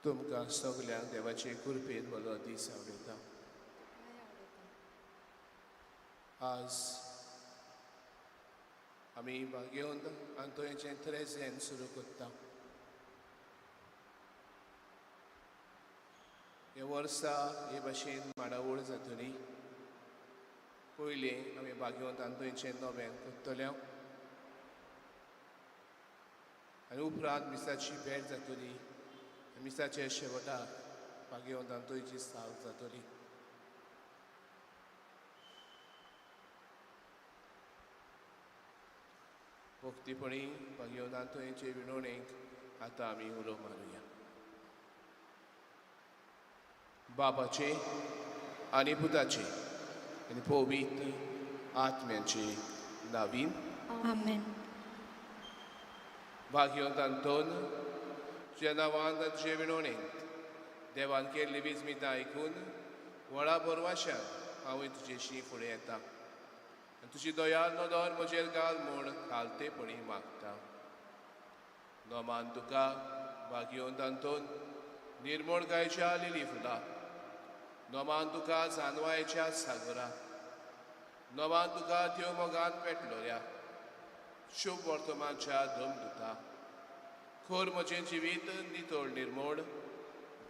तुमकां सगल्यांक देवाचे कृपेन बरो दीस आवडयता. आज आमी भाग्यवंत आंतोयचें त्रेजेन सुरू करता. हे वर्सा हे भाशेन माडावळ जातली. पयलीं आमी भाग्यवंत आंतोयचें नोवेन करतले आनी उपरांत मिसाची भेट जातली. मिसाचे शेवटाक भाग्यवंत आंतोयची साल जातली. भक्तीपणी भाग्यवंत आंतोयचे विनवणेक आतां आमी उलो मारुया. बाबाचे आनी पुताचे आनी पवित्र आत्म्याचे नावीन आमेन. भाग्यवंत आंतोन, तुज्या नांवान तुजे विनवणेंत देवान केल्ली विजमितां आयकून व्हडा बरवाशान हांवूय तुजेशी फुडें येता आनी तुजी दयाळ नदर म्हजेर घाल म्हूण खालतेपणी मागता. नोमान तुका भाग्यवंत आंतोन निर्मोळ गायच्या लिली फुलां, नोमान तुका जानवायच्या सागरा, नोमान तुका देव मोगान पेटलोऱ्या शुभ वर्तमानच्या धमदुता, खोर म्हजें जिवीत नितळ निर्मोळ,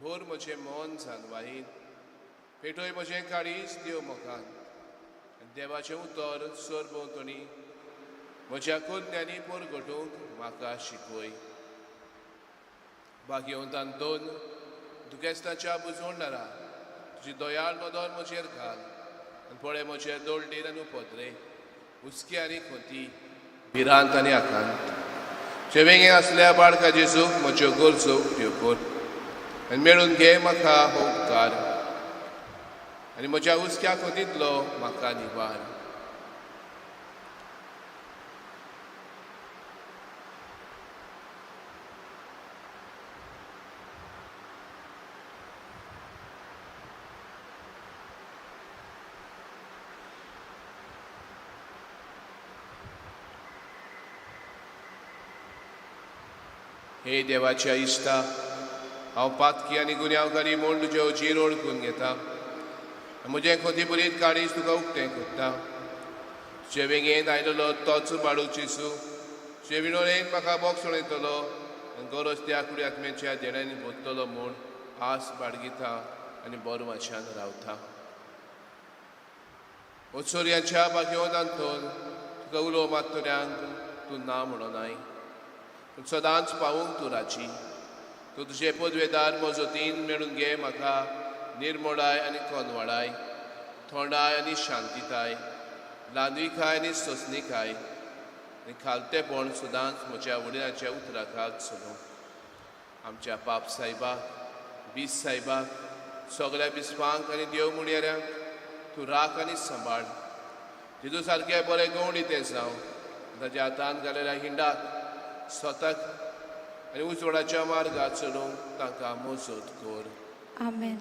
भोर म्हजें मन जानवायेन, पेटोय म्हजें काळीज देव मोगान, देवाचें उतर सरभोंवतणी म्हज्या कोन्यांनी परगटूंक म्हाका शिकय. भाग्यवंत आंतोन, दुखेस्ताच्या बुजवणारा तुजी दयाळ नदर म्हजेर घाल आनी पळय म्हजेर दोळडीर आनी उपद्रे, हुस्के आनी खोती, भिरांत आनी आकांत. चेवेंगे आसल्या बाळका जेजूक म्हज्यो गरजो उक्त्यो कर आनी मेळून घे म्हाका हो उपकार आनी म्हज्या हुस्क्या खोतींतलो म्हाका निवार. हे देवाच्या इश्टा, हांव पातकी आनी गुन्यांवकारी म्हूण तुजें जीर ओळखून घेता. म्हजें खोतीपुरीत काळीज तुका उक्तें करता. तुजे वेंगेंत आयलेलो तोच बाळू जेजू तुजे विनोळेन म्हाका बोगसण येतलो आनी गरज त्या कुडी आत्म्याच्या देण्यांनी भरतलो म्हूण आस बाळगिता आनी बरो वाशान रावता. ओचोरयांच्या भाग्यवंत आंतोन, तुका उलो मारतल्यांक तूं ना म्हणनाय, पूण सदांच पावूंक तूं राजी. तूं तुजे पदवेदार मजतीन मेळून घे म्हाका निर्मोडाय आनी कोनवाडाय, थोंडाय आनी शांतिताय, ल्हानविकाय आनी सोंसणिकाय आनी खालतेपण सदांच म्हज्या वडिलांच्या उतराखाल चलूं. आमच्या पाप सायबाक, बीस सायबाक, सगळ्या बिस्पांक आनी देव मुणयेऱ्यांक तूं राख आनी सांबाळ. जेजू सारके बरे गवणी ते जावं, ताज्या हातान घालेल्या हिंडाक स्वताक आनी उजवाडाच्या मार्गार चलूंक तांकां मजत कर. आमेन.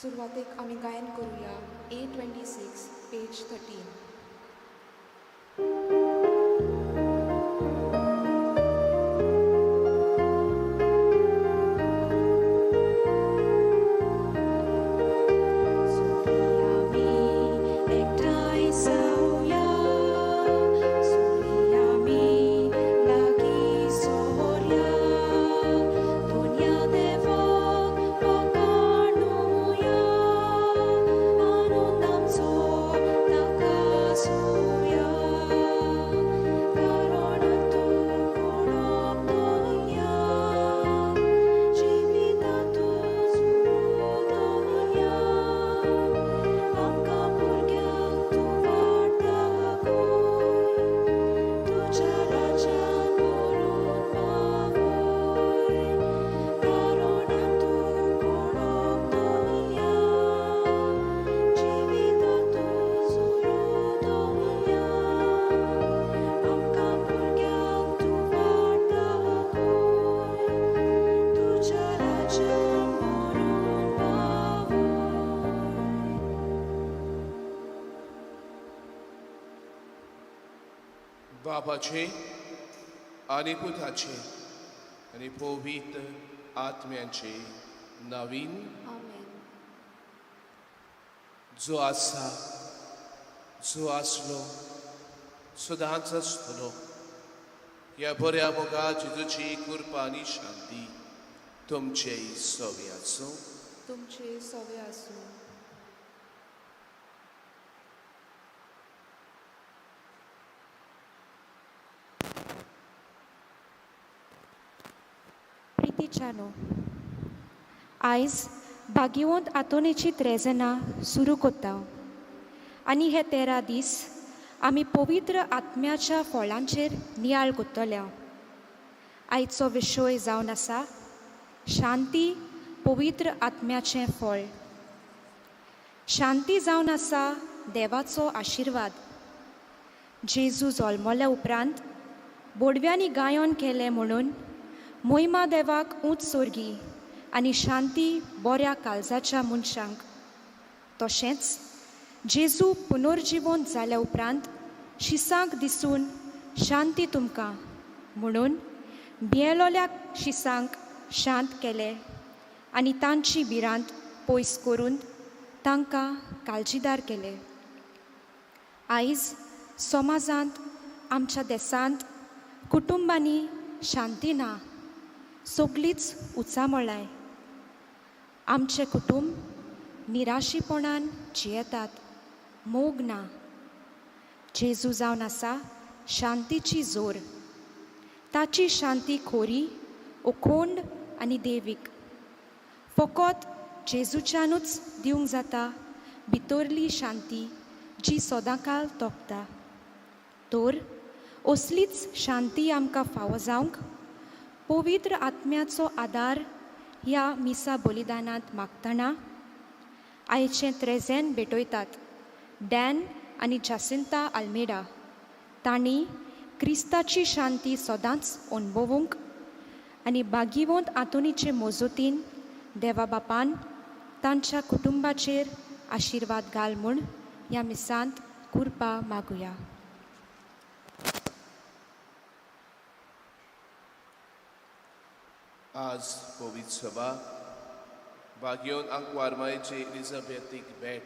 सुरवातेक आमी गायन करुया A26 page 13. बापाचे आनी पुताचे आनी पवित्र आत्म्याचे नवीन। आमेन। जो आसा, जो आसलो, सदांच आसतलो, ह्या बऱ्या मोगा जेजूची कृपा आनी शांती तुमचे सवे आसूं। तुमचे सवे आसूं। प्रितीच्यानो, आयज भाग्यवंत आंतोनीची त्रेजना सुरू कोत्ता आनी हे 13 दीस आमी पवित्र आत्म्याच्या फळांचेर नियाळ कोत्तल्या। आयचो विशय जावन आसा शांती, पवित्र आत्म्याचें फळ। शांती जावन आसा देवाचो आशिर्वाद। जेजू जल्मल्या उपरांत बोडव्यांनी गायन केलें म्हणून मोहिमा देवाक ऊंच सोर्गी आनी शांती बऱ्या काळजाच्या मनशांक। तशेंच जेजू पुनर्जिवंत जाल्या उपरांत शिसांक दिसून शांती तुमकां म्हणून भियेलोल्या शिसांक शांत केले आनी तांची भिरांत पयस करून तांकां काळजीदार केले। आयज समाजांत, आमच्या देशांत, कुटुंबांनी शांती ना, सगळीच उचामळाय। आमचें कुटुंब निराशीपणान जियेतात, मोग ना। जेजू जावन आसा शांतीची जोर। ताची शांती खोरी, ओखोंड आनी देवीक। फकत जेजूच्यानूच दिवंक जाता भितरली शांती जी सदांकाल तोपता। तर असलीच शांती आमकां फावो जावंक पवित्र आत्म्याचो आदार ह्या मिसा बलिदानांत मागतना आयचें त्रेजेन भेटयतात डॅन आनी जासिंता आल्मेडा। तांणी क्रिस्ताची शांती सदांच अणभवूंक आनी भाग्यवंत आंतोनीचे मजतीन देवा बापान तांच्या कुटुंबाचेर आशिर्वाद घाल म्हूण ह्या मिसांत कृपा मागुया। आज पवित्र सभा भाग्योन आंकवार मायचे एलिझाबेथीक भेट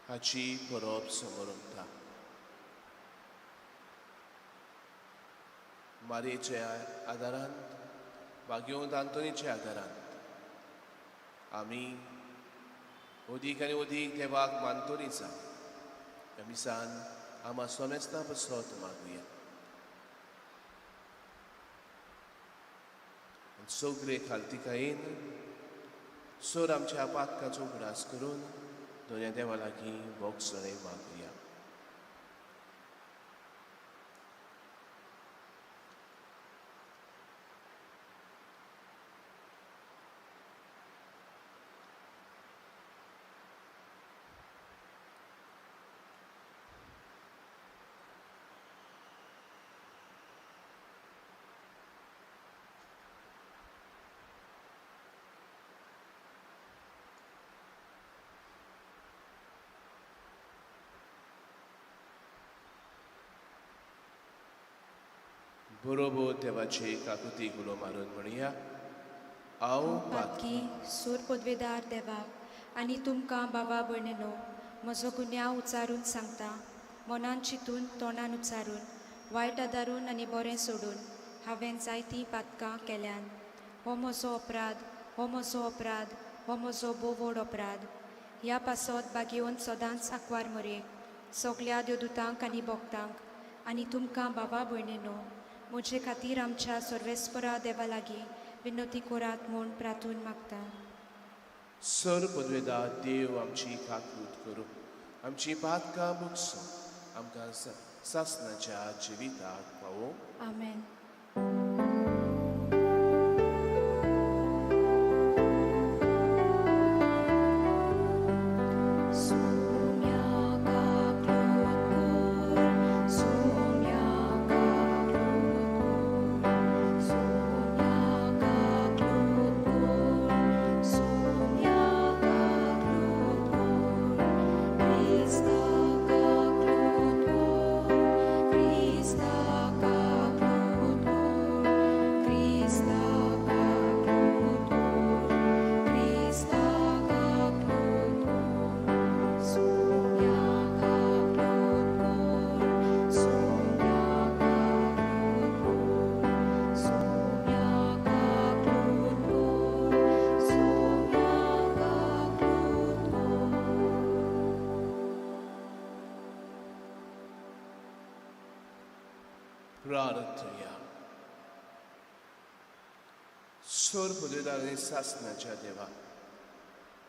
हाची परब समोर। मारयेच्या आदारान, भाग्यवंत आंतोनीच्या आदारान आमी अदीक आनी अदीक देवाक मानतली जावं। ह्या मिसान आमा सोमेस्ता पसत मागुया। सगळे खालतिकायेन सर आमच्या पातकाचो उगडास करून दोन्या देवा लागीं भोगसणें मागुया। बरोबर देवाचे काकुती गुलो मारून म्हणया, हांव पातकी सूर पदवेदार देवा आनी तुमकां बाबा भयणीनो म्हजो गुन्यांव उच्चारून सांगता। मनान चिंतून, तोंडान उच्चारून, वायट आदारून आनी बरें सोडून हांवें जायतीं पातकां केल्यान। हो म्हजो अपराध, हो म्हजो अपराध, हो म्हजो भोव व्हड अपराध। ह्या पासत भाग्यवंत सदांच आंकवार मरे सगल्या देवदूतांक आनी भक्तांक आनी तुमकां बाबा भयणीनो म्हजे खातीर आमच्या सर्वेस्परा देवा लागीं विनवती करात म्हूण प्रार्थून मागता। सर पदवेदार देव आमची काकूत करूं, आमची पातकां भोगसूं, आमकां सासणाच्या जिविताक पावोवं। आमेन। Krista प्रार्थया. सोर पदवेदार आनी सासणाच्या देवा,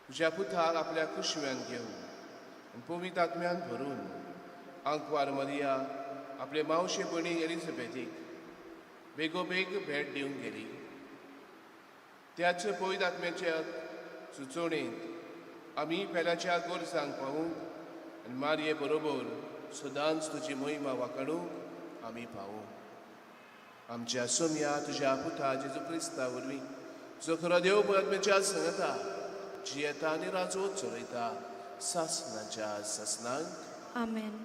तुज्या पुताक आपल्या कुशव्यान घेवन आनी पवित्र आत्म्यान भरून आंकवार मरिया आपले मावशे भयणी एलिझाबेथीक बेगोबेग भेट दिवंक गेली. त्याच पवित्र आत्म्याच्या सुचोवणेंत आमी पेल्याच्या गरजांक पावूंक आनी मारये बरोबर सदांच तुजी मोहिमा वाखाणूंक आमी पावूं. आमच्या सोमया तुज्या पुता जेजू क्रिस्ता वरवीं, जो खरो देव आत्म्याच्या सांगता जियेता आनी राजवत चलयता सासणाच्या सासणांक. आमेन.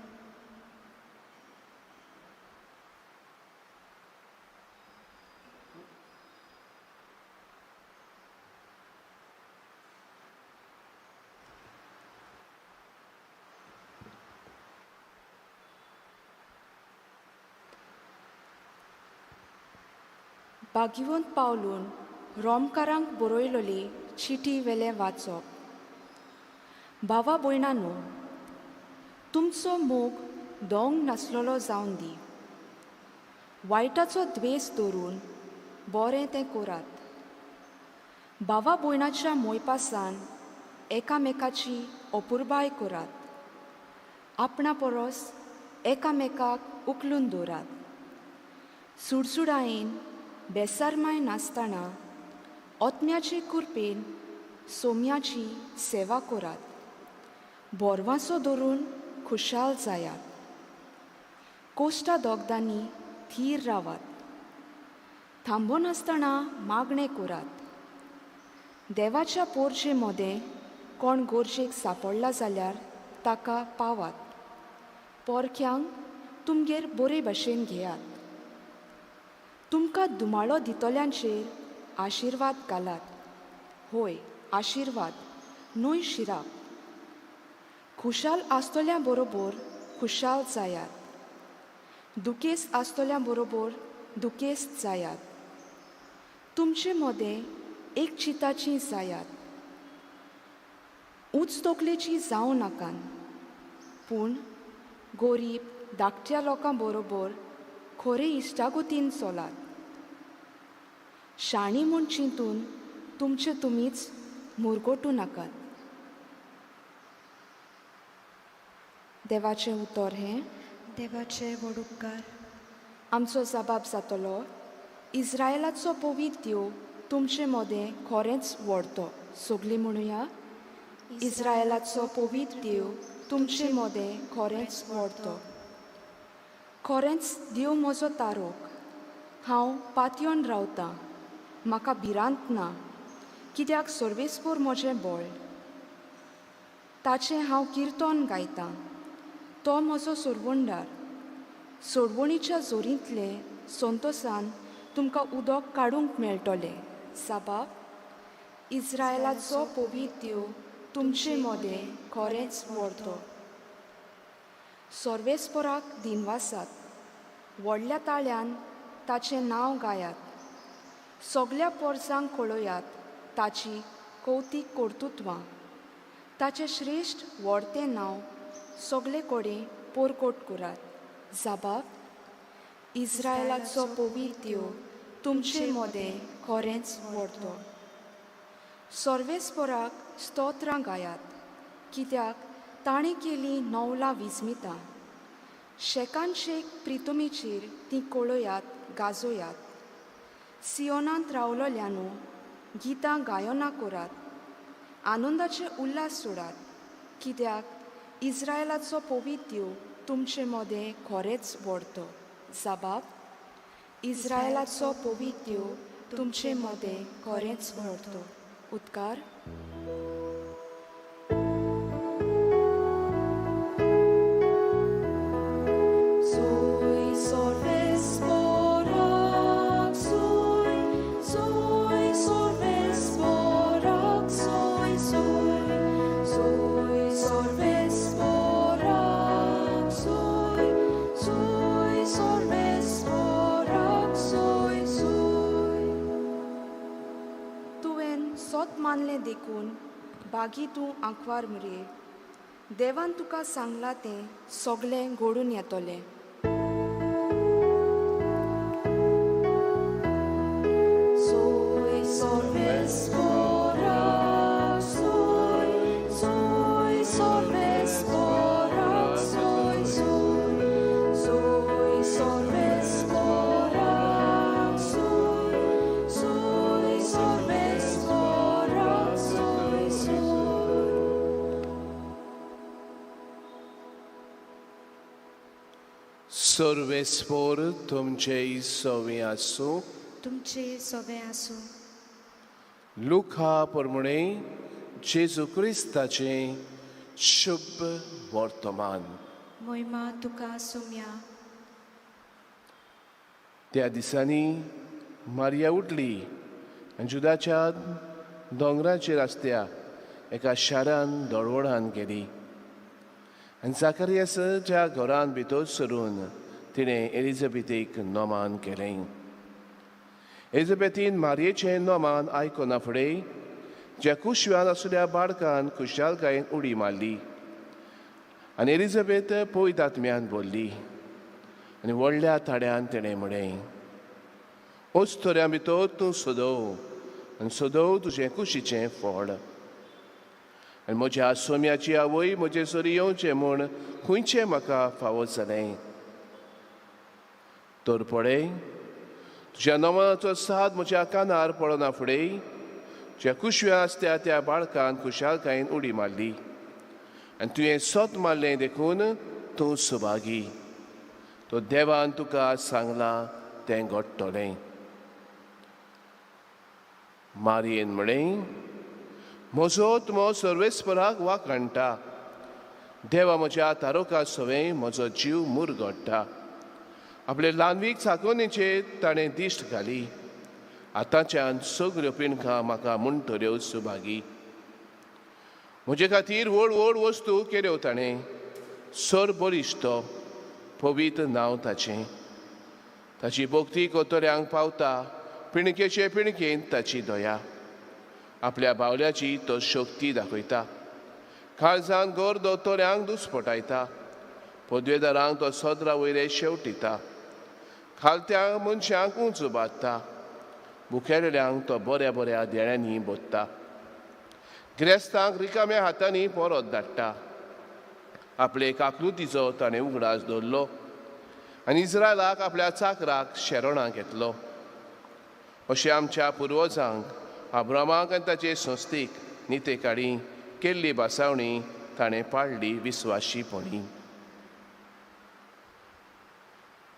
भाग्यवंत पावलून रोमकारांक बरयलोली चिटी वेलें वाचप. भावा भयणांनो, तुमचो मोग दोंग नासलेलो जावन दी. वायटाचो द्वेस धरून बरें तें करात. भावा भयणाच्या मोयपासान एकामेकाची अपुरबाय करात. आपणा परस एकामेकाक उखलून दवरात. सुडसुडायेन बेसारमाय नासतना ओतम्याचे कुरपेन सोम्याची सेवा करात. बोरवांसो धरून खुशाल जायात. कोश्टा दोगदांनी थीर रावात. थांबनासतना मागणें करात. देवाच्या पोरचे मदें कोण गरजेक सांपडला जाल्यार ताका पावात. पोरक्यांक तुमगेर बरे भशेन घेयात. तुमकां दुमाळो दितल्यांचेर आशिर्वाद घालात. होय, आशिर्वाद न्हय शिराप. खुशाल आसतल्या बरोबर खुशाल जायात. दुखेस्त आसतल्या बरोबर दुखेस्त जायात. तुमचे मदें एक चिताची जायात. उंच तकलेची जावं नाकात, पूण गोरीब धाकट्या लोकां बरोबर खरे इश्टागतीन चलात. शाणी म्हूण चिंतून तुमचे तुमीच मुरगटूं नाकात. देवाचें उतर हें. देवाचे व्हड उपकार. आमचो जबाब जातलो, इस्रायलाचो पवित्र देव तुमचे मदें खरेंच व्हडतो. सगलीं म्हणुया, इस्रायलाचो पवित्र देव तुमचे मदें खरेंच व्हडतो. खरेंच देव म्हजो तारोक, हांव पातयेवन रावतां, म्हाका भिरांत ना, कित्याक सर्वेस्पर म्हजें बळ. ताचें हांव किर्तन गायतां, तो म्हजो सोडवणदार. सोडवणीच्या जोरींतले संतोसान तुमकां उदक काडूंक मेळटलें. साबाब, इस्रायलाचो पवित्र देव तुमचे मदें खरेंच व्हडतो. सर्वेस्पराक दिनवासात, व्हडल्या ताळ्यान ताचें नांव गायात. सगल्या पोरसांक कळयात ताची कौतीक कर्तुत्वां. ताचें श्रेश्ठ व्हडतें नांव सगले कडेन पोरकोट करात. जाबाब, इस्रायलाचो पवित्र देव तुमचे मदें खरेंच व्हडतो. सर्वेस्पराक स्तोत्रां गायात, कित्याक ताणें केलीं नवलां विस्मितां. शेकान शेक प्रितुमीचेर तीं कळयात गाजोयात. सियोनांत रावलोल्यानो गितां गायना करात, आनंदाचे उल्हास सोडात, कित्याक इस्रायलाचो पवित्र देव तुमचे मदें खरेंच व्हडतो. जाबाब, इस्रायलाचो पवित्र देव तुमचे मदें खरेंच व्हडतो. उद्गार. मानलें देखून बागी तूं आंकवार मुरये, देवान तुका सांगलां तें सगळें घडून येतलें. सर्वेस्पोर तुमचे सवे आसूं. तुमचे सोवे आसूं. लुखा प्रमाणे जेजू क्रिस्ताचें शुभ वर्तमान. मोहिमा तुका सुम्या. त्या दिसांनी मारिया उठली आनी जुदाच्या दोंगराचेर आसत्या एका शारान दळवडान गेली आनी जाकारियासच्या घरान भितर सरून तिणें एलिझाबेथीक नोमान केलें. एलिझाबेथीन मारयेचें नोमान आयकना फुडें ज्या कुशव्यान आसल्या बाळकान खुशालकायेन उडी मारली आनी एलिझाबेथ पवित्र आत्म्यान बोल्ली आनी व्हडल्या ताड्यान तिणें म्हळें, अस्तोऱ्यां भितर तूं सोदव आनी सोदव तुजें कुशीचें फळ आनी म्हज्या सोम्याची आवय म्हजे सरी येवचें म्हूण खंयचें म्हाका फावो जालें. तर पळय तुज्या नमनाचो साद म्हज्या कानार पडना फुडें ज्या कुशव्या आसत्या त्या बाळकान खुशालकायेन उडी मारली आनी तुवें सत मारलें देखून तूं सुभागी. तो देवान तुका सांगलां तें घडटलें. मारयेन म्हळें, म्हजो तुमो सर्वेस्पराक वाखाणटा. देवा म्हज्या तारोका सवें म्हजो जीव मुरगडटा. आपले ल्हानवीक चाकोवणेचेर ताणें दिश्ट घाली. आतांच्यान सगळ्यो पिणकां म्हाका म्हणटल्यो सुभागी. म्हजे खातीर व्हड व्हड वस्तू केल्यो ताणें. सर बळिश्ट तो, पवित्र नांव ताचें. ताची भक्ती कोतऱ्यांक पावता, पिणकेचे पिणकेन ताची दया. आपल्या बावल्याची तो शक्ती दाखयता. काळजान गोर दोतोऱ्यांक दुस्पटायता. पदवेदारांक तो सदरा वयले शेवटिता. खालत्या मनशांक उंच बांदता. भुकेल्ल्यांक तो बऱ्या बऱ्या देण्यांनी बोत्ता. गिरेस्तांक रिकाम्या हातांनी परत धाडटा. आपले काकलुतीचो ताणें उगडास दवरलो आनी इस्रायलाक आपल्या चाकराक शेरणां घेतलो. अशें आमच्या पुर्वजांक अब्रामाक आनी ताचे संस्थेक निते काडी केल्ली भासावणी ताणें पाडली विस्वाशीपणी.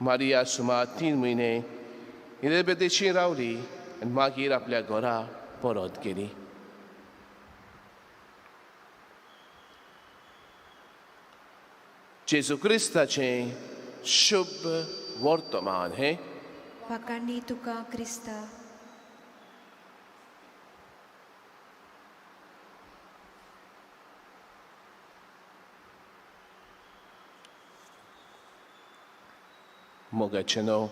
मारिया सुमार 3 म्हयने इलिझाबेथीशी रावली आनी मागीर आपल्या घरा परत गेली. जेजू क्रिस्ताचें शुभ वर्तमान हें. वाखाणी तुका क्रिस्ता. मोगाचें न्हू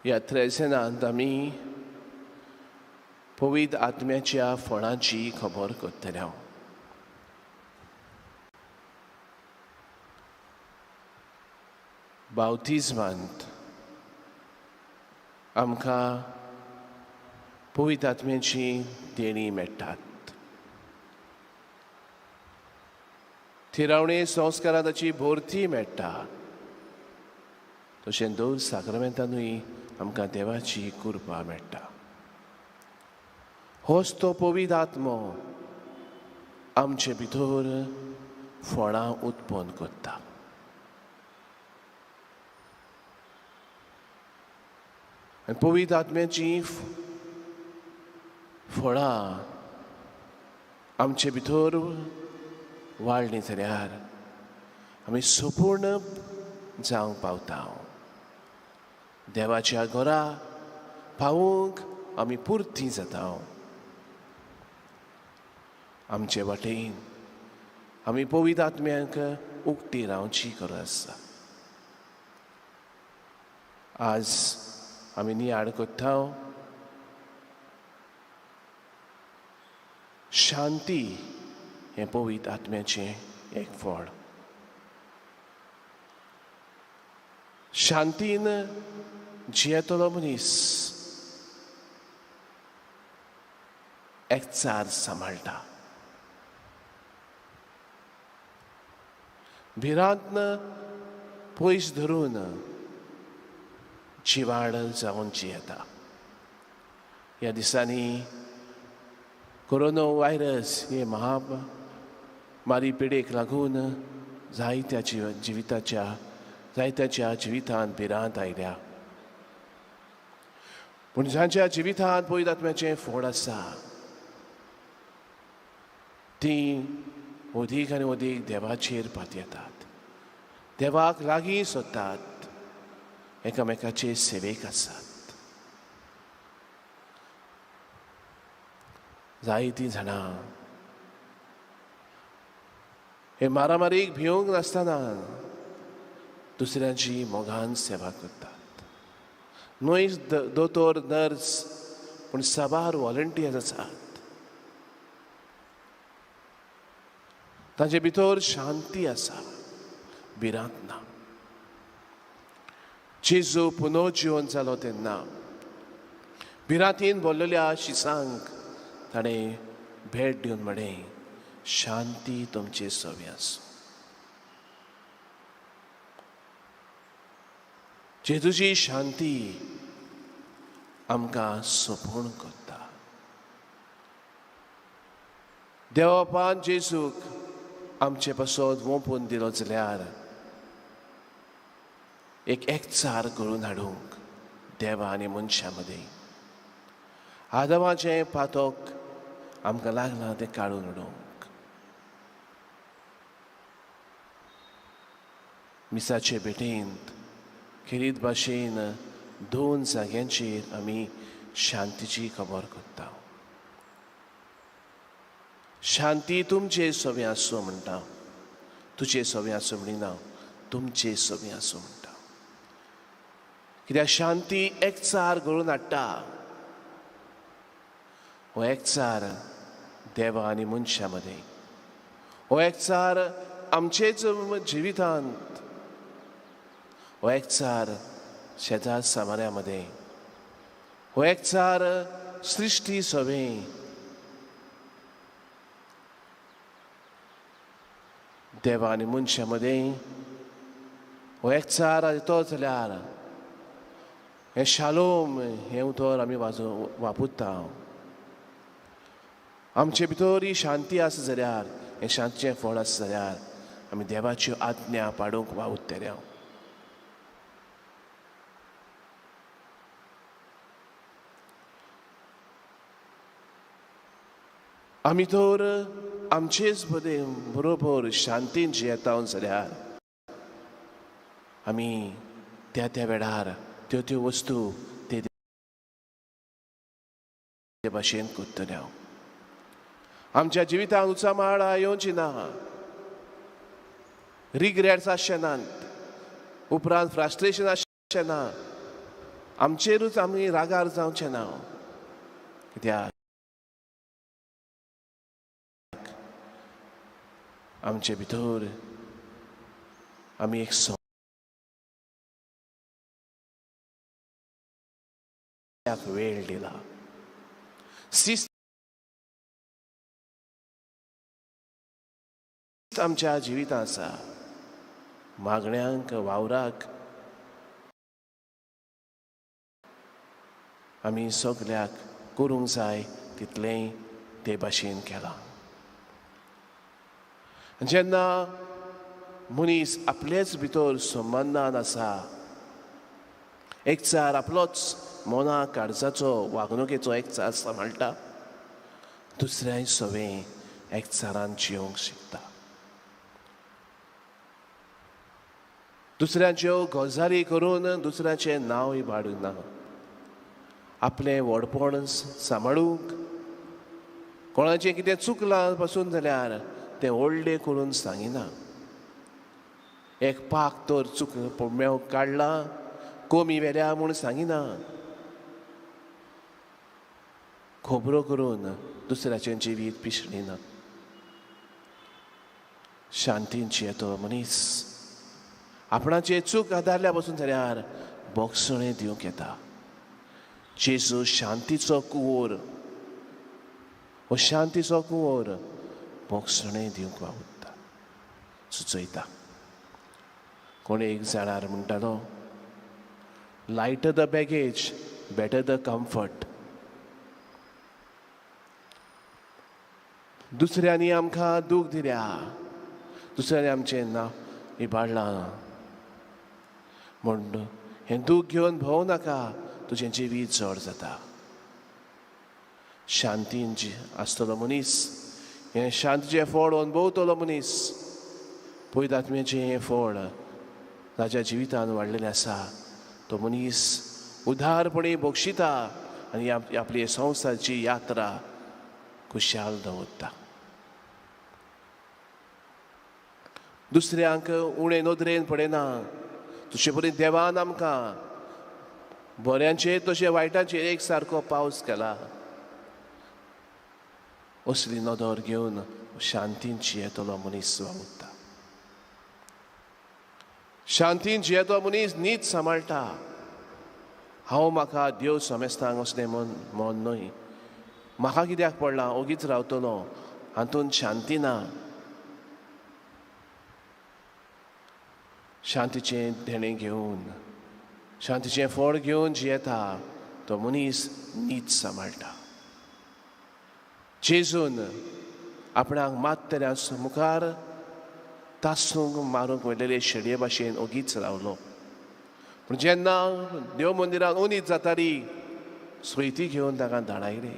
ह्या त्रेजेनांत आमी पवित्र आत्म्याच्या फळांची खबर करतले. बावतिज्मांत आमकां पवित्र आत्म्याची देणी मेळटात. थिरावणे संस्कारां ताची भरती मेळटा. तशें दोन साक्रामेंतानूय आमकां देवाची कृपा मेळटा. होच तो पवित्र आत्मो आमचे भितर फळां उत्पन्न करता. आनी पवित्र आत्म्याची फळां आमचे भितर वाडलीं जाल्यार आमी संपूर्ण जावंक पावता. देवाच्या घरा पावूंक आमी पुरती जाता. आमचे वाटेन आमी पवित्र आत्म्यांक उक्ती रावची गरज आसा. आज आमी नियाळ करता शांती हें पवित्र आत्म्याचें एक फळ. शांतीन जियेतलो मनीस एकचार सांबाळटा. भिरांत पयस धरून जिवाळ जावन जियेता. ह्या दिसांनी कोरोना व्हायरस हे महामारी पिडेक लागून जायत्या जिविताच्या जायत्याच्या जिवितांत भिरांत आयल्या. पूण जांच्या जिवितांत पवित्र आत्म्याचें फोड आसा तीं अदीक आनी अदीक देवाचेर पातयेतात, देवाक लागीं सोदतात, एकामेकाचे सेवेक आसात. जायतीं जाणां हे मारामारीक भिवंक नासतना दुसऱ्यांची मोगान सेवा करतात. न्हय दोतोर नर्स पूण साबार वॉलंटियर्स आसात. तांचे भितर शांती आसा, भिरांत ना. जेजू पुनर्जिवन जालो तेन्ना भिरांतीन भरलेल्या शिसांक ताणें भेट दिवन म्हणें, शांती तुमचे सवे आसूं. जेजूची शांती आमकां सोंपूण करता. देवापान जेजूक आमचे पासत वोंपून दिलो जाल्यार एक एकचार करून हाडूंक देवा आनी मनशां मदीं आदमाचें पातक आमकां लागलां तें काडून उडोवंक. मिसाचे भेटेंत खेरीत भाशेन दोन जाग्यांचेर आमी शांतीची खबर करता. शांती तुमचे सवे आसूं म्हणटा, तुजे सवे आसूं म्हणिना, तुमचे सवे आसूं म्हणटा. कित्याक शांती एकचार घडोवन हाडटा. हो एकचार देवा आनी मनशां मदीं, हो एकचार आमचेच जिवितांत, हो एकचार शेजार सामान्या मदीं, हो एकचार सृश्टी सवें. देवा आनी मनशां मदीं हो एकचार येतो जाल्यार हें शालोम हें उतर आमी वापरता. आमचे भितर ही शांती आसा जाल्यार, हें शांतीचें फळ आसा जाल्यार आमी देवाच्यो आज्ञा पाडूंक वावुरतले. आमी तर आमचेच बरोबर शांतीन जियेता जाल्यार आमी त्या त्या वेळार त्यो त्यो वस्तू ते भाशेन करतले. आमच्या जिवितांत उचामाळा येवची ना, रिग्रेट्स आसचे नात, उपरांत फ्रस्ट्रेशन आसचें ना, आमचेरूच आमी रागार जावचें ना. कित्याक आमचे भितर आमी एक सोंप्याक वेळ दिला. शिस्त आमच्या जिवितांत आसा. मागण्यांक वावराक आमी सगल्याक करूंक जाय तितलेंय ते भाशेन केलां. जेन्ना मनीस आपलेच भितर संबंदान आसा, एकचार आपलोच मना काळजाचो वागणुकेचो एकचार सांबाळटा, दुसऱ्याय सवें एकचारान जियोंक शिकता. दुसऱ्यांच्यो गजाली करून दुसऱ्याचें नांव इबाडूंक ना, आपलें व्हडपण सांबाळूंक कोणाचें कितें चुकलां पसून जाल्यार तें व्हडलें करून सांगिना. एक पाक तर चूक मेव काडला कमी वेल्या म्हूण सांगिना, खबरो करून दुसऱ्याचें जिवीत पिशणिना. शांतीन जियेतो मनीस आपणाचे चूक आदारल्या पसून जाल्यार बोगसणें दिवंक येता. जेजू शांतीचो कुंवर, हो शांतीचो कुंवर बोगसणें दिवंक वावुरता, सुचयता. कोण एक जाणार म्हणटालो, lighter the baggage better the comfort. दुसऱ्यांनी आमकां दूख दिल्या, दुसऱ्यांनी आमचें नांव इबाडलां म्हूण हें दूख घेवन भोंव नाका, तुजें जिवीत जड जाता. शांतीन आसतलो मनीस, हें शांतीचें फळ अनुभवतलो मनीस, पयत आत्म्याचें हें फळ ताज्या जिवितान वाडलेलें आसा, तो मनीस उदारपणी बक्षिता आनी आपली संवसाराची यात्रा खुशाल दवरता. दुसऱ्यांक उणें नदरेन पडना, तुजे परी देवान आमकां बऱ्यांचेर तशें वायटांचेर एक सारको पावस केला. असली नदर घेवन शांतीन जियेतलो मनीस वावुरता. शांतीन जियेतो मनीस नीत सांबाळटा. हांव म्हाका देव समेस्तांक असलें मन मन न्हय, म्हाका कित्याक पडलां ओगीच रावतलो, हातूंत शांती ना. शांतीचें देणें घेवन, शांतीचें फळ घेवन जियेता तो मनीस नीत सांबाळटा. जेजून आपणाक मात्तल्या मुखार तासूंक मारूंक व्हडलेले शेडये भाशेन ओगीच रावलो. पूण जेन्ना देव मंदिरान उनीत जाताली, सोयती घेवन ताका धाडायले.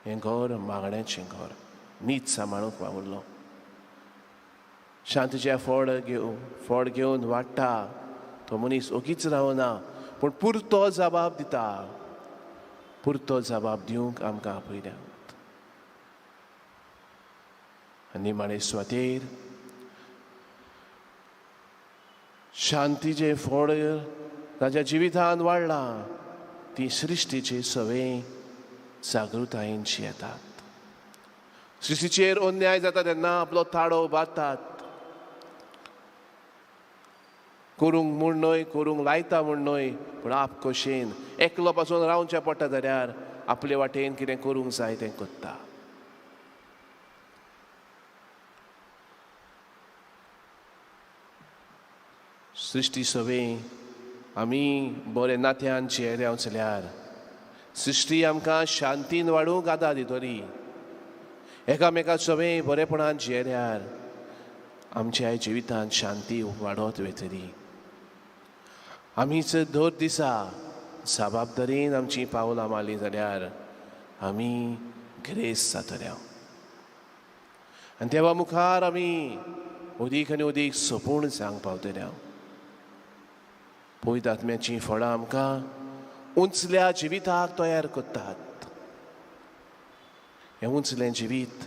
हें घर मागण्याचें घर, नीत सांबाळूंक वावुरलो. शांतीचें फळ घेवन वाडटा तो मनीस ओगीच रावना, पूण पुरतो जबाब दिता. पुरतो जबाब दिवंक आमकां आपयल्यात. आनी निमाणे सुवातेर शांतीचें फळ ताज्या जिवितान वाडलां, ती सृश्टीची सवय जागृतायेन जियेतात. सृश्टीचेर अन्याय जाता तेन्ना आपलो ताळो उबारतात. करूंक म्हूण न्हय, करूंक लायता म्हूण न्हय, पूण आप खोशेन एकलो पासून रावचें पडटा जाल्यार आपले वाटेन कितें करूंक जाय तें करता. सृश्टी सवय आमी बरे नात्यान जियेले जाल्यार सृश्टी आमकां शांतीन वाडूंक आदार दितली. एकामेका सवय बरेपणान जियेल्यार आमच्या जिवितांत शांती वाडत वतली. आमीच दर दिसा जबाबदारीन आमची पावलां मारलीं जाल्यार आमी ग्रेस जातले आनी देवा मुखार आमी अदीक आनी अदीक सोंपूण जावंक पावतले. पवित्र आत्म्याचीं फळां आमकां उंचल्या जिविताक तयार करतात. हें उंचलें जिवीत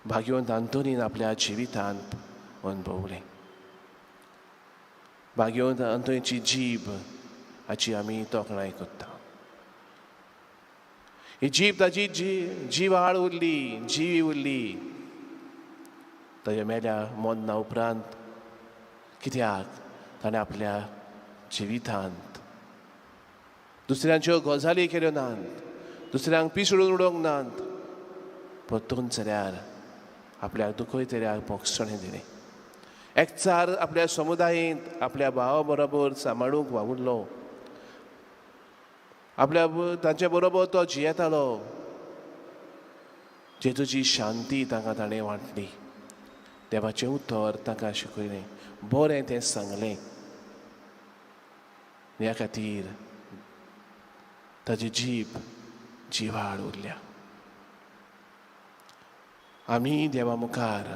भाग्यवंत आंतोनीन आपल्या जिवितांत अणभवलें. भाग्यवंत आंतोनीची जीब हाची आमी तोखणाय करता. ही जीब ताजी जिवाळ उरली, जिवी उरली ताज्या मेल्या मरना उपरांत. कित्याक ताणें आपल्या जिवितांत दुसऱ्यांच्यो गजाली केल्यो नात, दुसऱ्यांक पिसडून उडोवंक नात, परतून जाल्यार आपल्याक दुखयतल्याक भोगसणें दिलें. एकचार आपल्या समुदायेंत आपल्या भावा बरोबर सांबाळूंक वावुरलो. आपल्या तांचे बरोबर तो जियेतालो. जेजूची शांती तांकां ताणें वांटली, देवाचें उतर तांकां शिकयलें, बरें तें सांगलें. ह्या खातीर ताजी जीब जिवाळ उरल्या. आमी देवा मुखार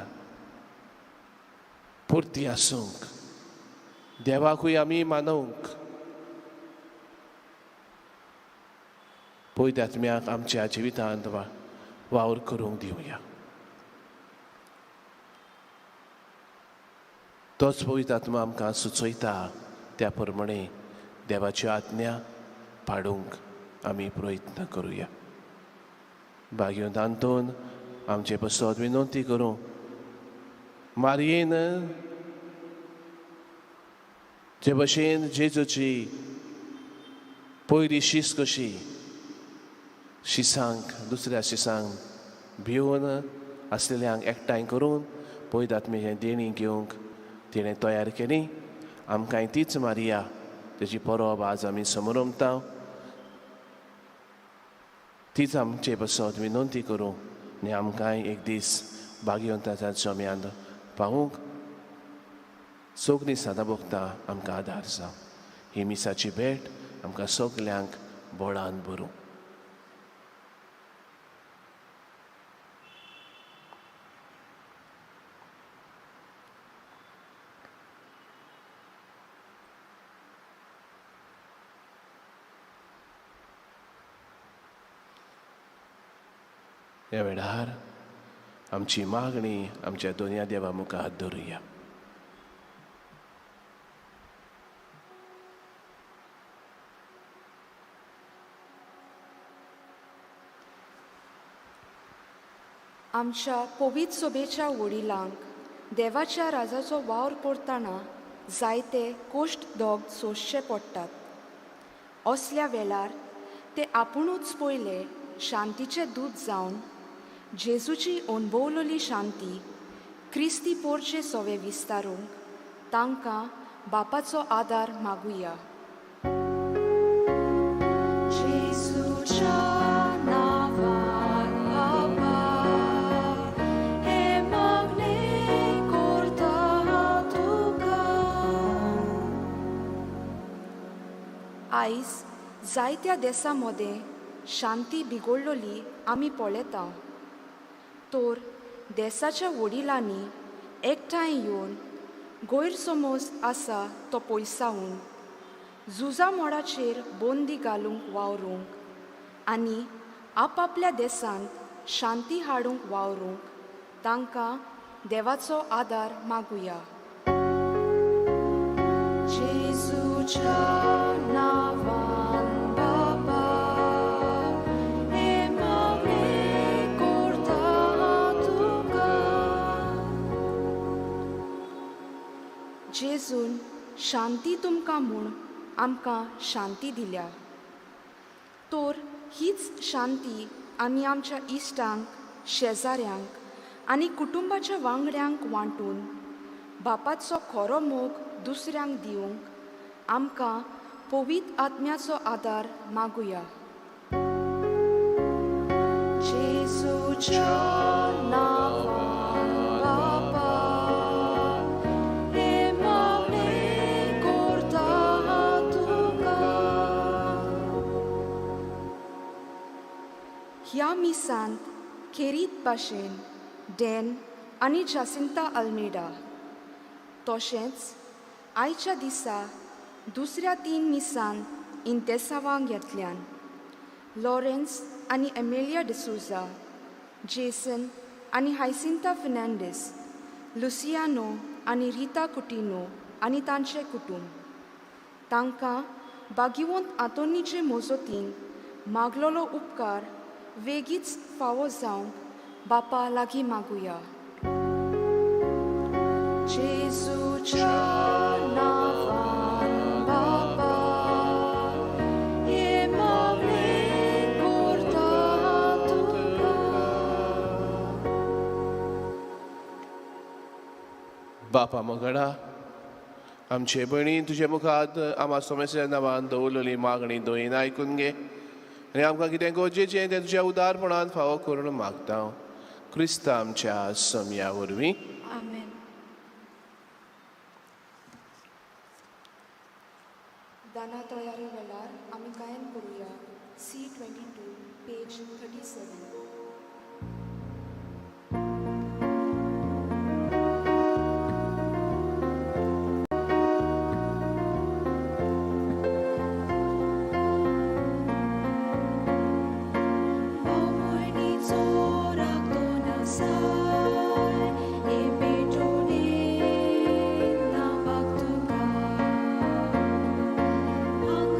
पुरती आसूंक, देवाकूय आमी मानवंक, पवित्र आत्म्याक आमच्या जिवितांत वावर करूंक दिवया. तोच पवित्र आत्मा आमकां सुचयता त्या प्रमाणे देवाच्यो आज्ञा पाडूंक आमी प्रयत्न करुया. भाग्यवंत आंतोन आमचे पासत विनंती करूं. मारयेन जे भशेन जेजूची पयली शीस कशी शिसांक दुसऱ्या शिसांक भिवन आसलेल्यांक एकठांय करून पवित्र आत्म्याचें देणी घेवंक तिणें तयार केली. आमकांय तीच मारिया तेजी परब आज आमी समरमता. तीच आमचे पासत विनंती करूं आनी आमकांय एक दीस भाग्यवंताच्या जम्यांत पावूंक सगळीं सदां भोगता आमकां आदार जावं. ही मिसाची भेट आमकां सगल्यांक बळान भरूं. ह्या वेळार आमची मागणी आमच्या दोनया देवा मुखार धरुया. आमच्या पवित्र सोबेच्या वडिलांक देवाच्या राजाचो वावर करतना जायते कोश्ट दोग सोंसचे पडटात. असल्या वेळार ते आपुणूच पयले शांतीचे दूत जावन जेजूची अणभवलेली शांती क्रिस्ती पोरचे सोवे विस्तारूंक तांकां बापाचो आदार मागुया. जेजूच्या नांवान बाबा हें मागणें करता तुका. आयज जायत्या देसां मदें शांती बिगडलोली आमी पळयता. तर देसाच्या वडिलांनी एकठांय येवन गैरसमज आसा तो पयसावन झुजा मोडाचेर बंदी घालूंक वावरूंक आनी आपापल्या देसांत शांती हाडूंक वावरूंक तांकां देवाचो आदार मागुया. जेजूच्या नांवान बाबा हें मागणें करता तुका. जेजून शांती तुमकां म्हूण आमकां शांती दिल्या. तर हीच शांती आमी आमच्या इश्टांक, शेजाऱ्यांक आनी कुटुंबाच्या वांगड्यांक वांटून बापाचो खरो मोग दुसऱ्यांक दिवंक आमकां पवित्र आत्म्याचो आदार मागुया. जेजूच्या नांवान बाबा हें मागणें करता तुका. ह्या मिसांत खेरीत भाशेन डॅन आनी जासिंता अल्मेडा तशेंच आयच्या दिसा दुसऱ्या 3 मिसांत इंतेसांवां घेतल्यान लॉरेन्स आनी एमेलिया डिसोजा, जेसन आनी हायसिंता फेर्नांडीस, लुसियानो आनी रिता कुटिनो आनी तांचें कुटुंब तांकां भाग्यवंत आंतोनीचे मजतीन मागलोलो उपकार वेगीच फावो जावंक बापा लागीं मागुया. जेजूच्या नांवान बाबा हें मागणें करता तुका. बापा मोगडा आमचे भयणी तुजे मुखार आमा सोमेच्या नांवान दवरलेली मागणी दोयीन आयकून घे आनी आमकां कितें गरजेचें तें तुज्या उदारपणान फावो करून मागता. क्रिस्ता आमच्या सम्या वरवीं. आमेन. दाना तयारी वेळार आमी गायन करुया. C22 page 37.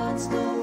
Stop.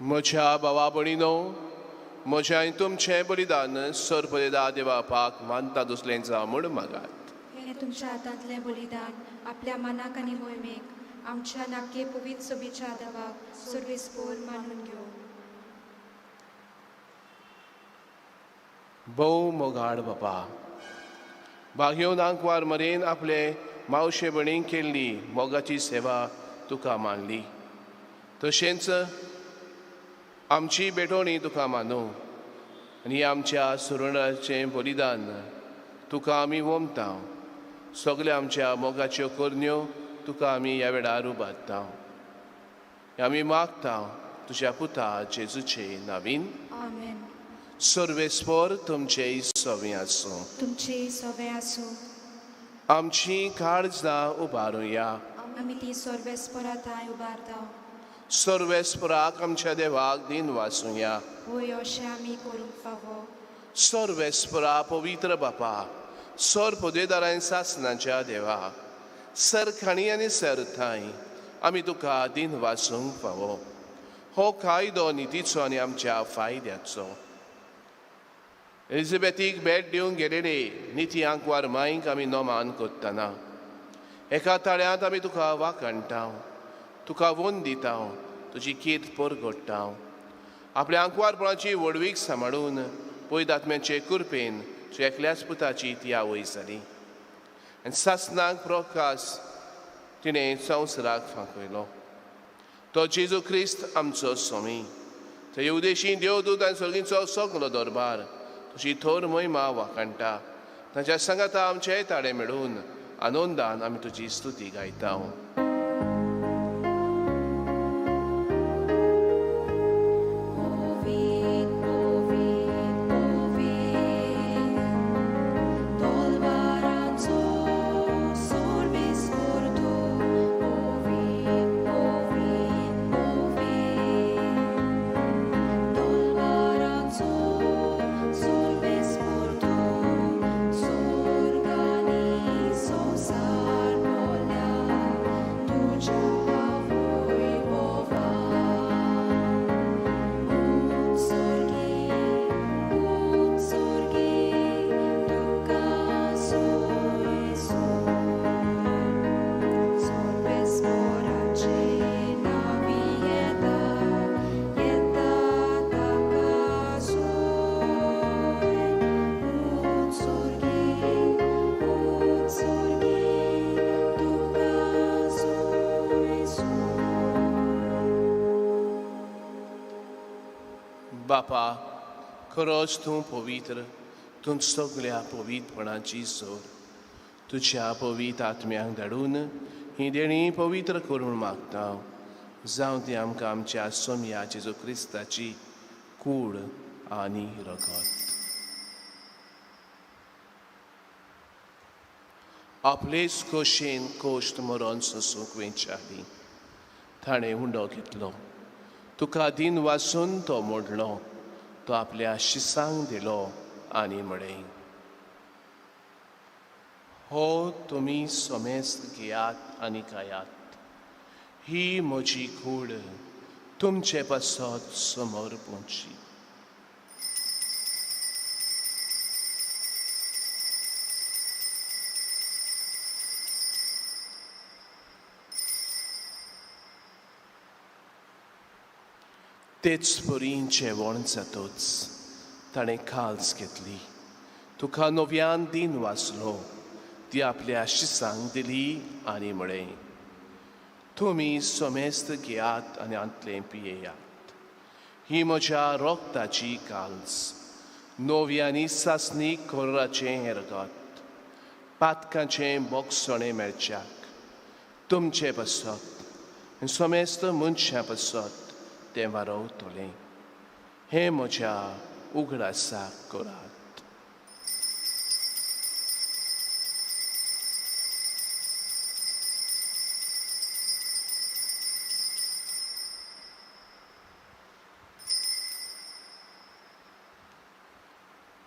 म्हज्या भावा भयणीनो, म्हजें आनी तुमचें बलिदान सर्पदेदा देवा बापाक मानता दुसलें जावं म्हूण मागात. हें तुमच्या हातांतलें बलिदान आपल्या मनाक आनी मोहिमेक आमच्या नाके पवित्र सोबीच्या देवाक सर्वेस्पोर मानून घेवं. भोव मोगाड बापा, भाग्योन आंकवार मरेन आपले मावशे भयणीक केल्ली मोगाची सेवा तुका मानली, तशेंच आमची भेटवणी तुका मानू आनी आमच्या सुरणाचें बलिदान तुका आमी वमता. सगल्या आमच्या मोगाच्यो करण्यो तुका आमी ह्या वेळार उबारता. आमी मागता तुज्या पुता जेजूचे नावीन. आमेन. सर्वेस्पोर तुमचे सवे आसूं. तुमचे सवे आसूं. आमची काळजां उबारुया. आमी ती सर्वेस्पोरा थांय उबारता. सर्वेस्पराक आमच्या देवाक दिन वाचुया. होय, अशें आमी करूंक फावो. सर्वेस्परा पवित्र बापा, सर पदवेदारां सासनाच्या देवा, सर खाणी आनी सर थांय आमी तुका दिन वाचूंक फावो. हो कायदो नितीचो आनी आमच्या फायद्याचो. एलिझाबेथीक भेट दिवंक गेलेले निती आंकवार माईक आमी नमान करतना एका ताळ्यांत आमी तुका वाखाणटा, तुका वंद दिता, तुजी कीर्त परगडटा. आपल्या आंकवारपणाची व्हडवीक सांबाळून पयत आत्म्याचे कृपेन तुज्या एकल्याच पुताची ती आवय जाली आनी सासनाक प्रकाश तिणें संवसाराक फांकयलो. तो जेजू क्रिस्त आमचो स्वामी. ते उदेशी देवदूत आनी सर्गीचो सगलो दरबार तुजी थोर महिमा वाखाणटा. तांच्या सांगाता आमचे ताळे मेळून आनंदान आमी तुजी स्तुती गायता. पवित्र, पवित्र, पवित्र, तलवारांचो सर्वेस्पोर तूं. पवित्र, पवित्र, पवित्र, तलवारांचो सर्वेस्पोर तूं. स्वर्ग आनी संवसार भरल्या तुज्या वैभवान. उत्सर्गी, उत्सर्गी, तुका सोय सोय. सर्वेस्पोराचे नांवी येता, येता ताका सोय. उत्सर्गी, उत्सर्गी, तुका सोय सोय. बापा, खरोच तूं पवित्र, तूं सगल्या पवित्रपणाची सोर. तुज्या पवित्र आत्म्यांक धाडून ही देणी पवित्र करून मागता, जावं ती आमकां आमच्या सोमया जेजू क्रिस्ताची कूड आनी रगत. आपलेच खोशेन कोश्ट मरण सोसूंक वेंचाली ताणें हुंडो घेतलो. तुका दिन वाचून तो मोडलो, तो आपल्या शिसांक दिलो आनी म्हळें, हो तुमी समेस्त घेयात आनी खायात. ही म्हजी कूड तुमचे पासत समोर पोंची. तेच परी जेवण जातच ताणें काल्स घेतली, तुका नव्यान दिन वाचलो, ती आपल्या शिसांक दिली आनी म्हळें, तुमी समेस्त घेयात आनी हांतलें पियेयात. ही म्हज्या रोगताची काल्स, नवी आनी सासणी कोराचें हें रगत, पातकांचें बोगसणें मेळच्याक तुमचे पासत आनी समेस्त मनशां पासत तें वारवतलें. हें म्हज्या उगडासाक करात.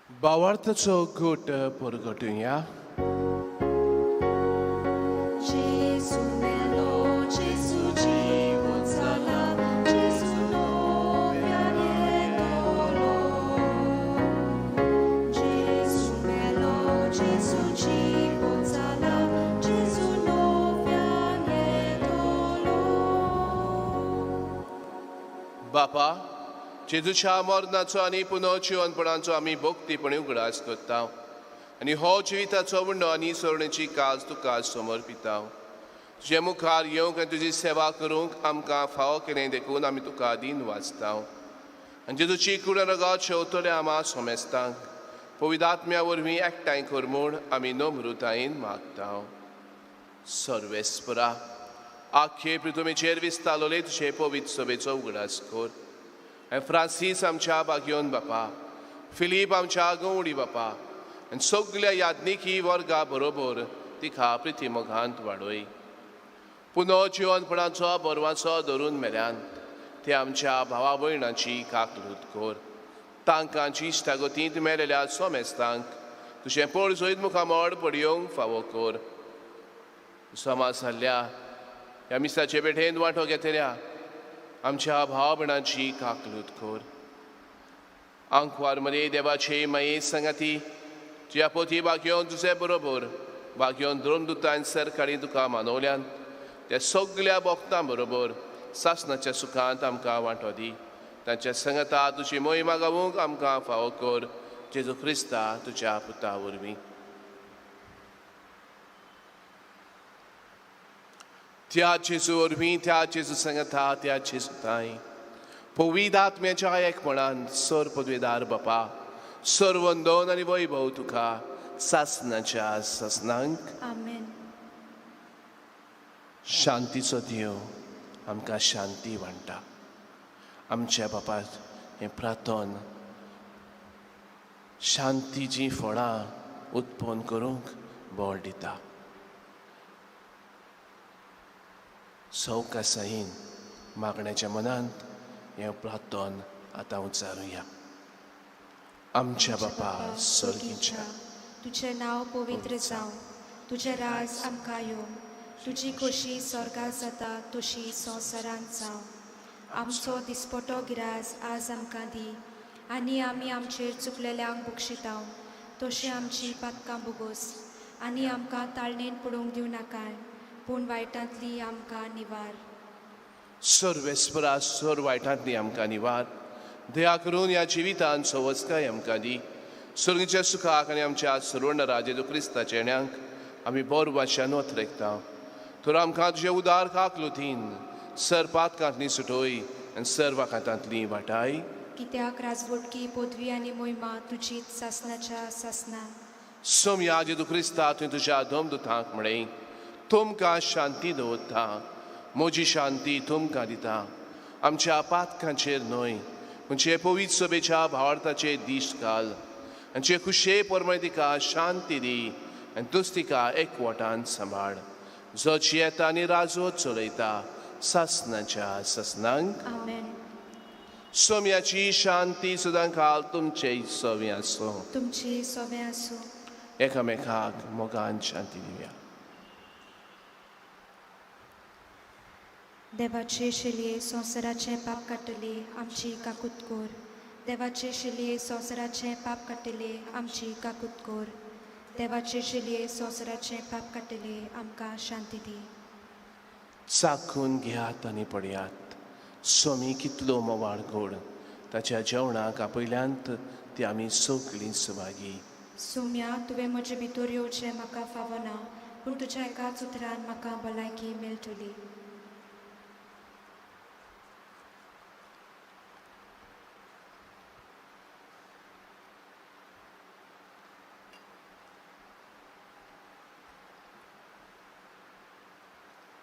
भावार्थाचो गोट परगटुया. जेजू मेलो, जेजू जिवंत जाला, जेजू नव्यान बापा, जेजूच्या मरणाचो आनी पुनर्जिवनपणाचो आमी भक्तीपणी उगडास करता आनी हो जिविताचो उंडो आनी सोडण्याची काज तुका समर्पिता. तुजे मुखार येवंक आनी तुजी सेवा करूंक आमकां फावो केलें देखून आमी तुका दीन वाचता. आनी जेजूची कुड रगत शेवतले आमा सोमेस्तांक पवित्र आत्म्या वरवीं एकठांय कर म्हूण आमी नम्रतायेन मागता. सर्वेस्परा, आख्खे पृथ्वीचेर विस्तारलोले तुजे पवित्र सभेचो उगडास कर. आनी फ्रांसीस आमच्या बागयोन बापा, फिलीप आमच्या गवडी बापा आनी सगल्या याज्ञिकी वर्गा बरोबर तिका प्रिती मोगांत वाडय. पुनो जिवनपणाचो बरवाचो धरून मेल्यान ते आमच्या भावा भयणाची काकलूत कर. तांकां इश्टागतींत मेलेल्या सोमेस्तांक तुजें पळजयत मुखामळ पडयोवंक फावो कर. समाज जाल्ल्या ह्या मिसाचे पेठेंत वांटो घेतल्या आमच्या भाव भयणाची काकलूत कर. आंकवार मरे देवाचे माये सांगाती तुज्या पोती बागयोन तुजे बरोबर बागयोन द्रोणदुतान सरकारी तुका मानवल्यान त्या सगल्या भक्तां बरोबर सासनाच्या सुखांत आमकां वांटो दी. तांच्या संगता तुजी मोहिमा गावूंक आमकां फावो कर. जेजू क्रिस्ता तुज्या पुता वरवीं. त्या जेजू वरवीं, त्या जेजू संगता, त्या जेजू ताई पवित्र आत्म्याच्या एकपणान सर पदवेदार बापा, सर्वंदन आनी वैभव तुका सासनाच्या सासनांक. आमेन. शांतीचो देव आमकां शांती वांट्टा. आमच्या बापा हें प्रार्थन शांतीचीं फळां उत्पन्न करूंक बळ दिता. सवकासायेन मागण्याच्या मनांत हें प्रार्थन आतां उच्चारुया. आमच्या बापा सर्गीच्या, तुजें नांव पवित्र जावं, तुजें राज आमकां येवं, तुजी खोशी स्वर्गार जाता तशी संवसारांत जावं. आमचो दिसपटो गिरास आज आमकां दी आनी आमी आमचेर चुकलेल्यांक बक्षितांव तशी आमची पातकां भोगोस आनी आमकां ताळणेन पडोवंक दिवं नाकाय, पूण वायटांतली आमकां निवार. सर्वेस्परा, सर वायटांतली आमकां निवार. दया करून ह्या जिवितान सवस्काय आमकां दी. सर्गीच्या सुखाक आनी आमच्या सर्वर्ण राजेदू क्रिस्ताच्या येण्याक आमी बोर वाश्यान वतरेकता. तर आमकां तुजे उदार काकलुतीन सर पातकांतली सुटोय आनी सर वाकातांतली वाटाय. कित्याक राजवटकी पदवी आनी मोहिमा तुजीच सासनाच्या सासना. सोमया जेजू क्रिस्ता, तुवें तुज्या धमदुतांक म्हळें, तुमकां शांती दवरता, म्हजी शांती तुमकां दिता. आमच्या पातकांचेर न्हय म्हणजे पवित्र सभेच्या भावार्थाचे दीस घाल आनी जे खुशे परमळे तिका शांती दी आनी तूच तिका एकवटान सांबाळ, जो जियेता आनी राजवत चलयता सासनाच्या सासनांक. आमेन. सोम्याची शांती सदां काल तुमचे सवे आसूं. तुमची सोवे आसूं. एकामेकाक मोगान शांती दिवया. देवाचे शेलये संवसाराचें पाप काडटले आमची काकूत कर. देवाचे शेलये संवसाराचें पाप काडटले आमची काकूत कर. देवाचे शेलये संवसाराचें पाप काडटले आमकां शांती दी. चाखून घेयात आनी पळयात स्वामी कितलो मोवाळ गोड. ताच्या जेवणाक आपयल्यांत ती आमी सगळीं सुभागी. सोम्या, तुवें म्हजे भितर येवचें म्हाका फावना, पूण तुज्या एकाच उतरान म्हाका भलायकी मेळटली.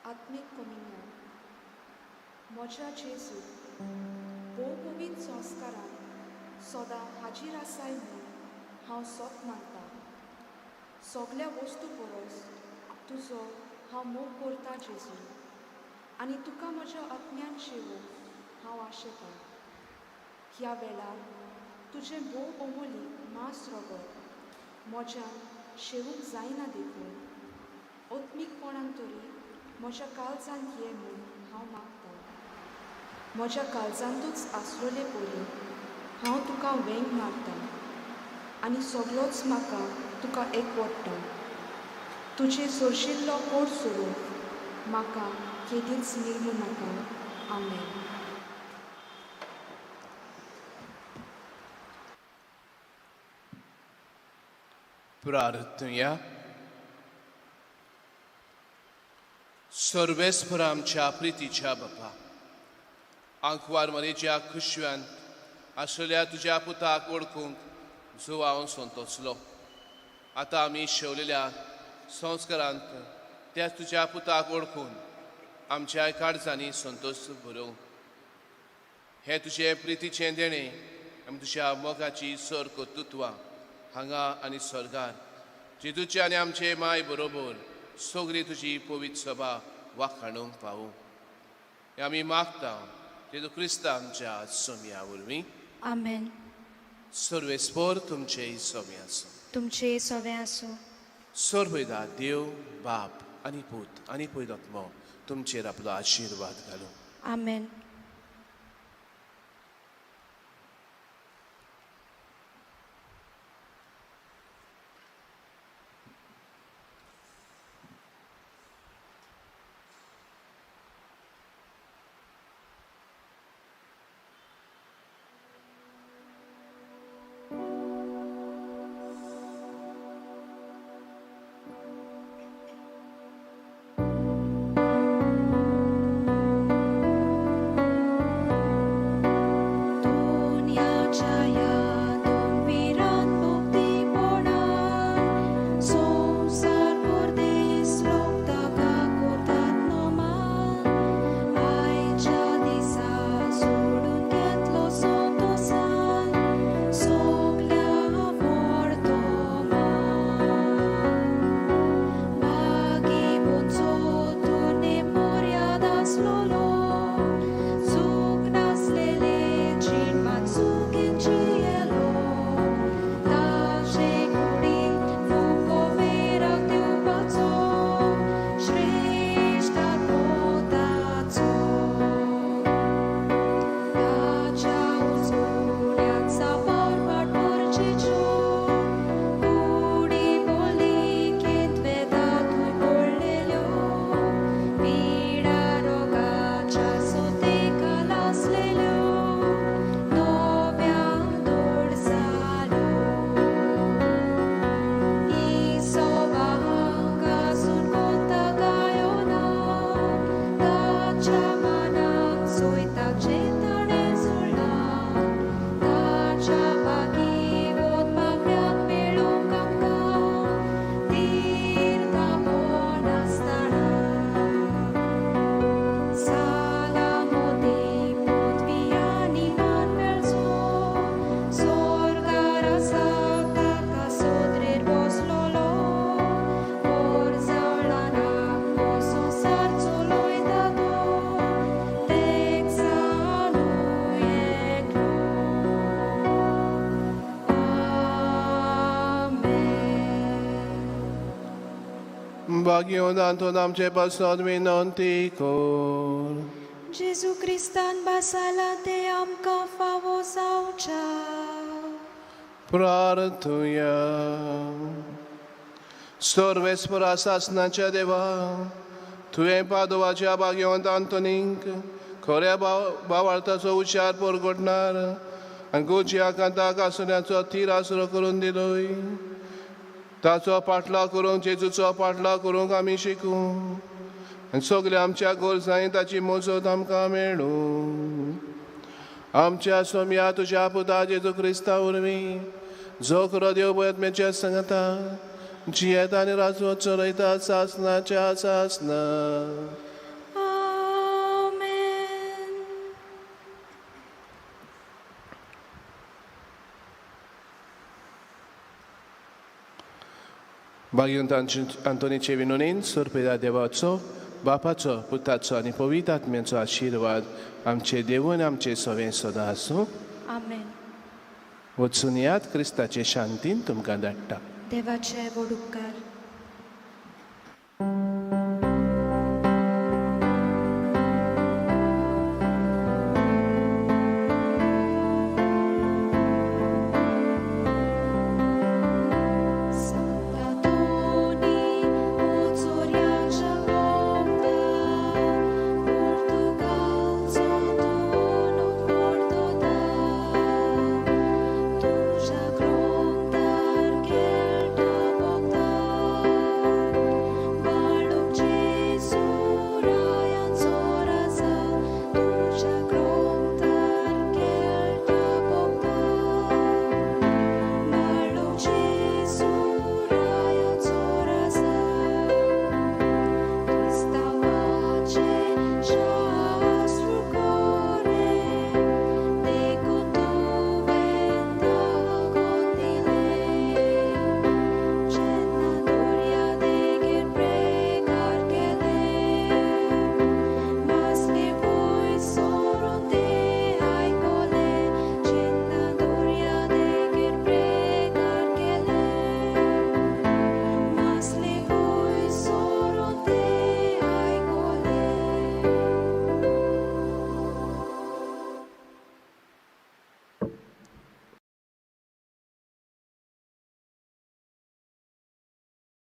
आत्मीक कोमिन्यान. म्हज्या जेजू, भोव पवित्र संस्कारान सदां हाजीर आसाय म्हूण हांव सोत मानतां. सगल्या वस्तू परस तुजो हांव मोग करता जेजू, आनी तुका म्हज्या अज्ञान शेवूंक हांव आशेतां. ह्या वेळार तुजें भोव अमोलीक मांस रगत म्हज्यान शेवूंक जायना देखून आत्मीकपणान तरी म्हज्या काळजांत ये म्हूण हांव मागतां. म्हज्या काळजांतूच आसलेले परी हांव तुका वेंग मारतां आनी सगलोच म्हाका तुका एकवटता. तुजे सोरशिल्लो कोट सोडून म्हाका केदींच निर्मू नाका. आमेन. प्रार्थया. सर्वेस्पर आमच्या प्रितीच्या बापा, आंकवार मरेच्या खुशव्यांत आसलेल्या तुज्या पुताक वळखूंक जुवावन संतोसलो. आतां आमी शेवलेल्या संस्कारांत त्या तुज्या पुताक वळखून आमच्या काळजांनी संतोष बरोवं. हें तुजें प्रितीचें देणें आमी तुज्या मोगाची सर कर्तृत्वां हांगा आनी स्वर्गार जेजूचे आनी आमचे माय बरोबर सगळी तुजी पवित्र सभा वाखाणूंक पावूं. हें आमी मागता जेजू क्रिस्ता आमच्या सोमया वरवीं. आमेन. सर्वेस्पर तुमचे सोमे आसूं. तुमचे सवें आसूं. सर्वदा देव बाप आनी पूत आनी पयलो तुमचेर आपलो आशिर्वाद घालूं. आमेन. भाग्यवंत आंतोन आमचे पासत विनंती कर. जेजू क्रिस्तान बासाला ते आमकां फावो जावच्या. प्रार्थुया. सर्वेस्परा सासनाच्या देवा, तुवें पादोवाच्या भाग्यवंत आंतोनीक खऱ्या भावार्थाचो उच्चार परगटणार आनी गोच्या कांताक आसण्याचो थीर आसरो करून दिलोय. ताचो पाटलाव करूंक जेजूचो पाटलाव करूंक आमी शिकूं आनी सगल्या आमच्या गरजांनी ताची मजत आमकां मेळूं. आमच्या सोमया तुज्या पुता जेजू क्रिस्ता वरवीं जो खरो देव बयत्मेच्या सांगता जियेता आनी राजवट चलयता सासनाच्या सासना. भाग्यवंत आंतोनीचे विनोनीन सोरपेदा देवाचो बापाचो पुताचो आनी पवित्र आत्म्याचो आशिर्वाद आमचे देवून आमचे सवें सदां आसूं. आमेन. वचून यात क्रिस्ताचे शांतीन तुमकां धाडटा. देवाचे व्हड उपकार.